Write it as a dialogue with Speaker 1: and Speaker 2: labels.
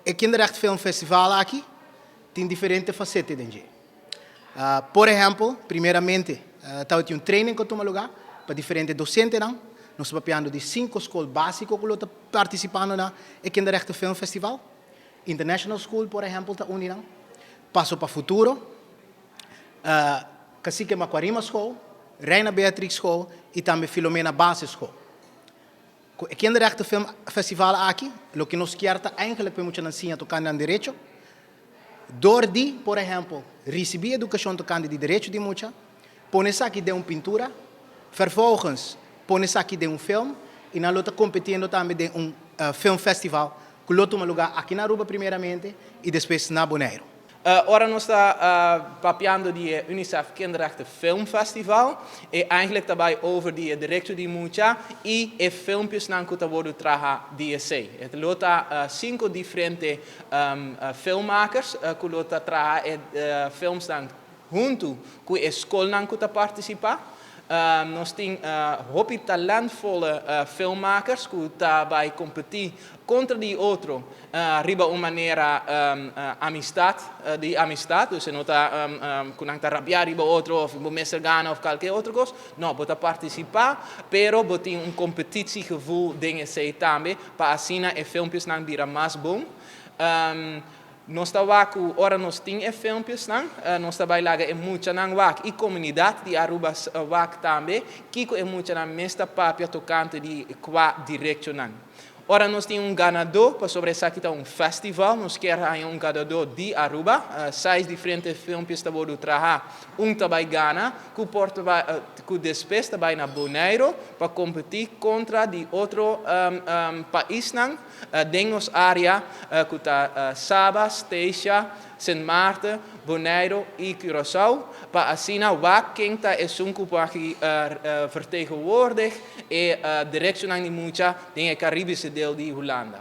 Speaker 1: E Kinderrecht Film Festival aki tin diferente faceta den dje. Por ehempel, primeramente tabatin un training cu a tuma lugar pa diferente docentenan. Nos ta papiando di cinco scol basico cu lo ta participando na e Kinderrechten Film Festival. International School, por ehempel, ta un di nan. Paso pa Futuro, Cacique Macuarima School, Reina Beatrix School y tambe Filomena Basisschool. Cu e Kinderrechten Film Festival aki, loke nos kier ta eigenlijk pa e muchanan siña tocante nan derecho. Door di, por ehempel, ricibi educacion tocante di derecho di mucha, pone esaki den un pintura, vervolgens pone esaki den un film y nan lo ta competiendo tambe den un film festival cu lo tuma lugar aki na Aruba primeramente y despues na Bonaire.
Speaker 2: Ora nos ta papiando di e UNICEF Kinderrechten Filmfestival, e eigenlijk ta bay over di e derecho di mucha y e filmpjesnan cu ta wordo traha di esey. E lo ta cinco diferente filmmakers cu lo ta traha e filmsnan hunto cu e scolnan cu ta participa. Nos tin hopi talentvolle filmmakers cu ta bay competi contra di otro riba un manera amistad, di amistad, dus e no ta cu nan ta rabia riba otro of bo mester gana of cualkier otro cos, no, bo ta participa pero bo tin un competitiegevoel den esey tambe pa asina e filmpjesnan bira mas bon. Nos ta wak ku ora nos tin e filmpjesnan, nos ta bai laga e muchanan wak i komunidat di Aruba wak tambe kiko e muchanan mes ta papia tokante di kua direktonan. Ora nos tin un ganadó, pasobra esaki ta un festival, nos kier haña un ganadó di Aruba. Seis diferente filmpjes ta wordu traha, un ta bai gana, ku por ta bai, ku despues ta bai na Bonaire pa kompetí kontra di otro paisnan den nos área ku ta Saba, Statia, Sint Maarten, Bonaire i Curaçao, pa asina wak ken ta esun ku por aki vertegenwoordig e derechonan di mucha den e Caribische deel di Hulanda.